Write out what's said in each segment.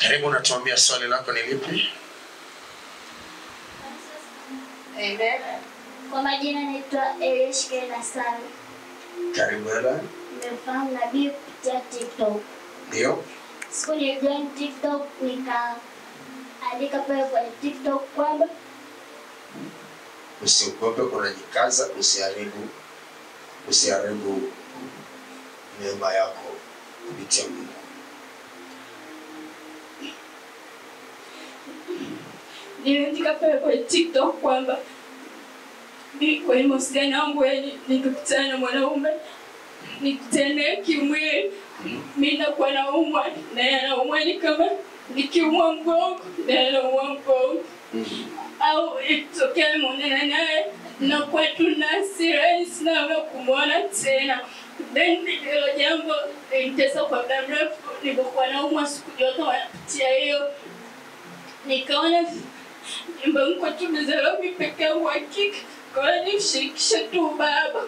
Karibu, natuambia swali lako ni lipi? Amen. Kwa majina naitwa Elish Kenasari. Karibu Ella. Nimefahamu nabii kupitia TikTok. Ndio. Siku nilijoin TikTok nikaandika pale kwenye TikTok kwamba usiogope, unajikaza, usiharibu neema yako kupitia Mungu. Niliandika pale kwenye TikTok kwamba kwenye mahusiano yangu, yaani nikikutana na mwanaume nikutane kimwili, mimi nakuwa naumwa na yeye anaumwa, ni kama nikiumwa mgongo na yeye anaumwa mgongo, au ikitokea nimeonana naye nakuwa tu na hasira, sina kumwona tena. Then hilo jambo lilinitesa kwa muda mrefu. Nilipokuwa naumwa sikujua kama napitia hiyo, nikaona nyumbani kwetu tumezaliwa mimi peke yangu wa kike, kwa hiyo nimshirikishe tu baba.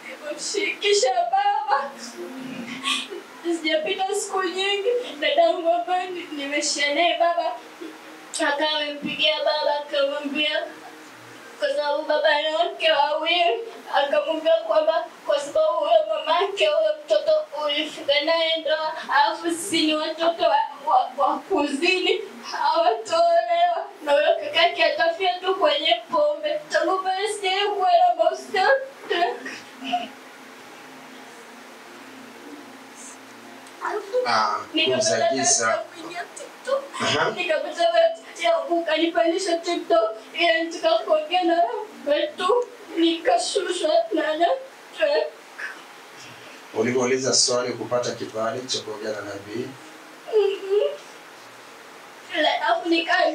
Nilipomshirikisha baba, sijapita siku nyingi, dadangu ambaye nimeshia naye baba akawa amempigia baba akamwambia, kwa sababu baba ana wake wawili, akamwambia kwamba kwa sababu huyo mamake huyo mtoto ulifika naye ndoa, alafu sisi ni watoto wa kuzini hawataolewa, na huyo kakake atafia tu kwenye pombe. Tangu pale sijawahi kuwa na mahusiano. Nikapata ukanipandisha TikTok, ili nikakuongea na wetu, nikashushwa na network. Ulipouliza swali kupata kibali cha kuongea na nabii? Alafu nikaa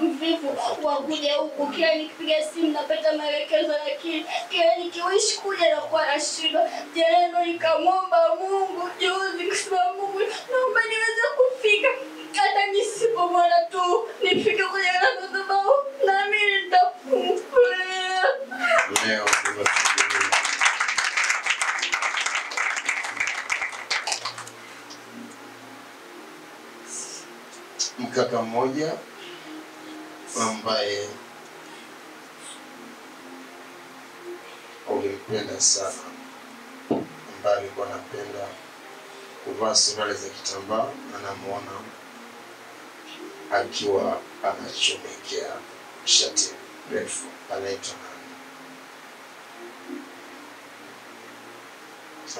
mvivu wa kuja huku, kila nikipiga simu napata maelekezo, lakini kila nikiwishi kuja nakuwa nashindwa. Jana ndo nikamwomba Mungu juzi, kusema Mungu, naomba niweze kufika, hata nisipomwona tu nifike kuja na madhabahu, nami nitafunguliwa. Leo mkaka mmoja ambaye ulimpenda sana, ambaye alikuwa anapenda kuvaa suruali za kitambaa, anamuona akiwa anachomekea shati refu, anaitwa nani?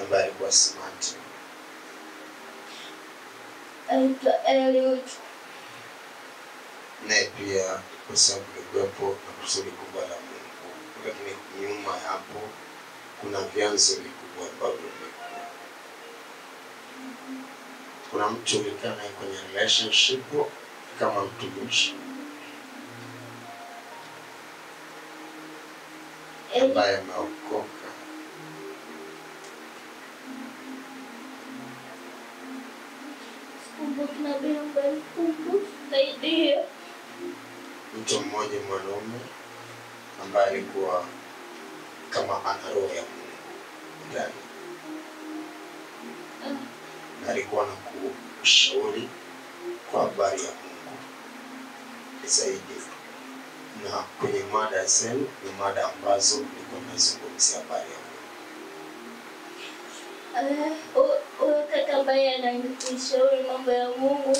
Ambaye alikuwa smart, anaitwa Eliud. Naye pia kwa sababu kulikuwepo na kusudi kubwa la Mungu, lakini nyuma hapo kuna vyanzo vikubwa ambavyo vimekuwa. Kuna mtu ulikaa naye kwenye relationship kama mtumishi ambaye ameokoka, mtu mmoja mwanaume ambaye alikuwa kama ana roho ya Mungu ndani, na alikuwa anakushauri kwa habari ya Mungu zaidi, na kwenye mada zenu ni mada ambazo nilikuwa nazungumzia habari ya Mungu. Huyo kaka ambaye ananishauri mambo ya Mungu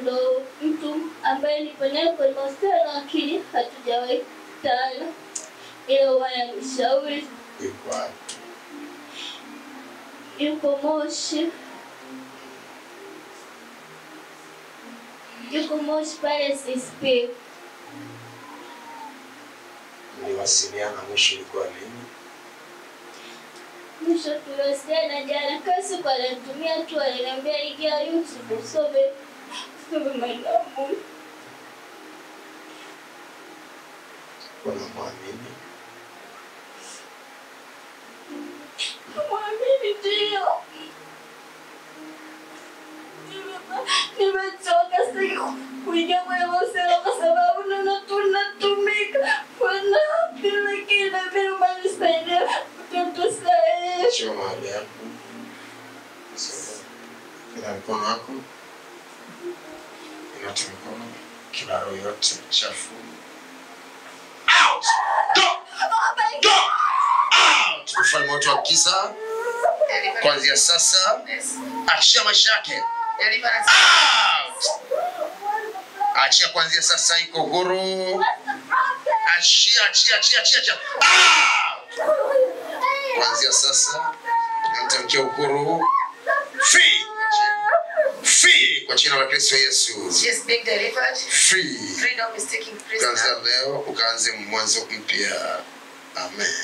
ndo mtu ambaye nipo naye kwenye mahusiano, lakini hatujawahi kukutana, ila huwa ananishauri. Yuko Moshi. Yuko Moshi pale CSP. Mliwasiliana mwisho ilikuwa lini? Mwisho tuliwasiliana jana, kasi kwa alinitumia tu, aliniambia ingia YouTube usome maneno ya Mungu. Unamwamini? Namwamini ndio. Nimechoka, sitaki kuingia kwenye mahusiano kwa sababu naona tunatumika kwa dhambi, lakini naomba nisaidie mtoto sahihi. Sio mahali yako. Ila mkono wako. Inua mikono, kila roho yote chafu. Out! Go! Go! Out! Ufalme wote wa giza kuanzia sasa achia maisha yake. Out! Achia kuanzia sasa, iko huru. Achia, achia, achia, achia. Out! Kuanzia sasa namtamkia uhuru. Free! Free kwa jina la Kristo Yesu. She is being delivered. Free. Freedom is taking place. Kuanzia leo ukaanze mwanzo mpya. Amen.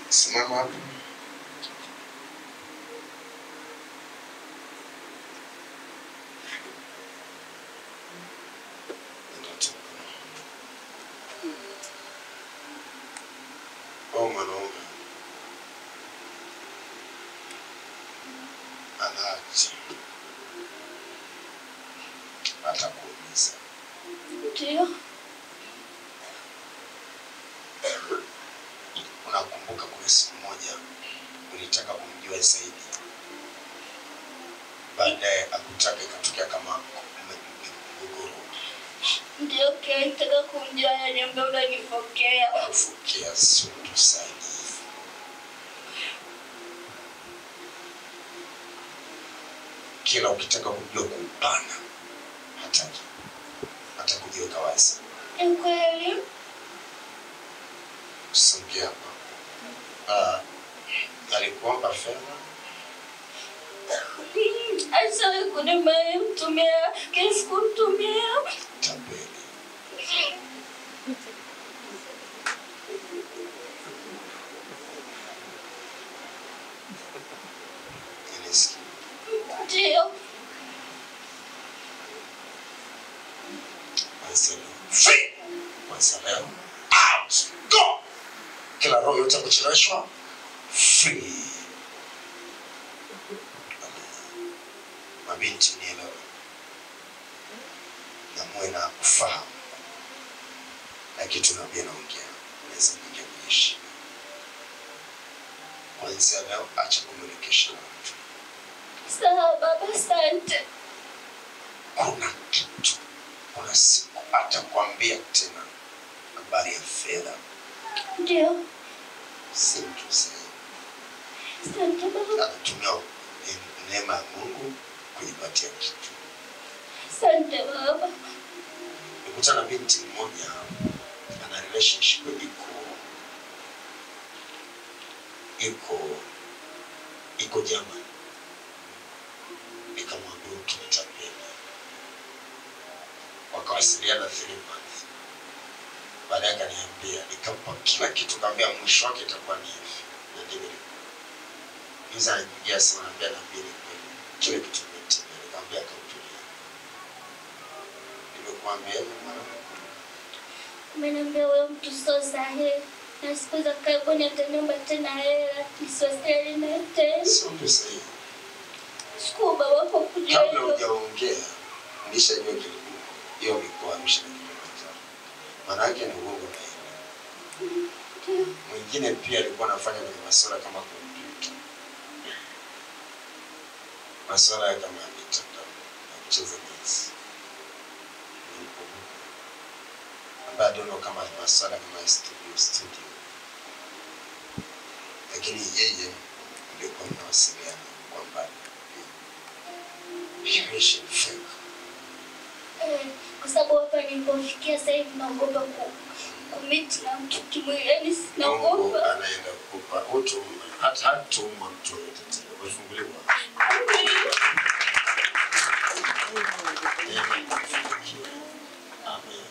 Simama hapo. Oh, mwanaume anaacha atakuumiza. Ndio. Unakumbuka kuna siku moja ulitaka kumjua zaidi, baadaye akutaka, ikatokea kama mgogoro. Ndio, nilitaka kumjua, aliniambia unanipokea. Unanipokea sio mtu sahihi. Kila ukitaka kujua kwa upana hataki hata kujiweka wazi. Ni kweli. Songea hapa. Alikuomba fedha? Alishawahi kuniambia mtumia, kesi kumtumia. Tapeli. Ndio. Free! Kwanza leo, out! Go! Kila roho yote kucheleweshwa, free. Mabinti nielewe na muwe na ufahamu na kitu nabii anaongea, unaweza kuingia kwenye shida. Kwanza leo, acha communication na mtu. Sawa baba, asante. Kuna kitu, kuna siku atakwambia tena habari ya fedha. Ndio. Si mtu sahihi. Asante baba. Anatumia neema ya Mungu kujipatia kitu. Asante baba. Nikutana na binti mmoja ana relationship iko Germany. Nikamwambia ukinitapeli. Wakawasiliana 3 months. Baadaye akaniambia, nikampa kila kitu, kaambia mwisho wake itakuwa ni hivi. Na ndivyo ilikuwa. Yuza alipigia simu ananiambia naambia ni kweli. Kile kitu nimetimia, nikamwambia kautulia. Nimekuambia hivi mwanangu. Umeniambia wewe mtu sio sahihi. Na siku za karibuni ataniomba tena hela, nisiwasiliane naye tena. Sio mtu sahihi. Shukuru baba kwa kujua. Kabla hujaongea, nilishajua kile hiyo mikoa Arusha na Kilimanjaro. Maana yake ni uongo na hela. Mwingine pia alikuwa anafanya kwenye masuala kama kompyuta. Masuala ya kama mitandao na kucheza games. Nilikumbuka. Ambaye ndio kama masuala kama studio. Lakini yeye alikuwa mnawasiliana kwamba relation fake. Kwa sababu hapa nilipofikia sasa hivi naogopa kumit na mtu kimwili, yaani naogopa. Mungu anaenda kukupa utu, hata hatauma mtu yoyote tena. Umefunguliwa. Amen.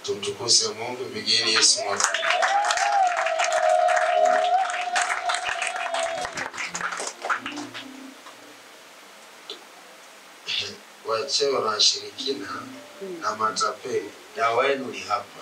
Tumtukuze Mungu, mpigieni Yesu makofi. Wachewa na washirikina na matapeli, dawa yenu ni hapa.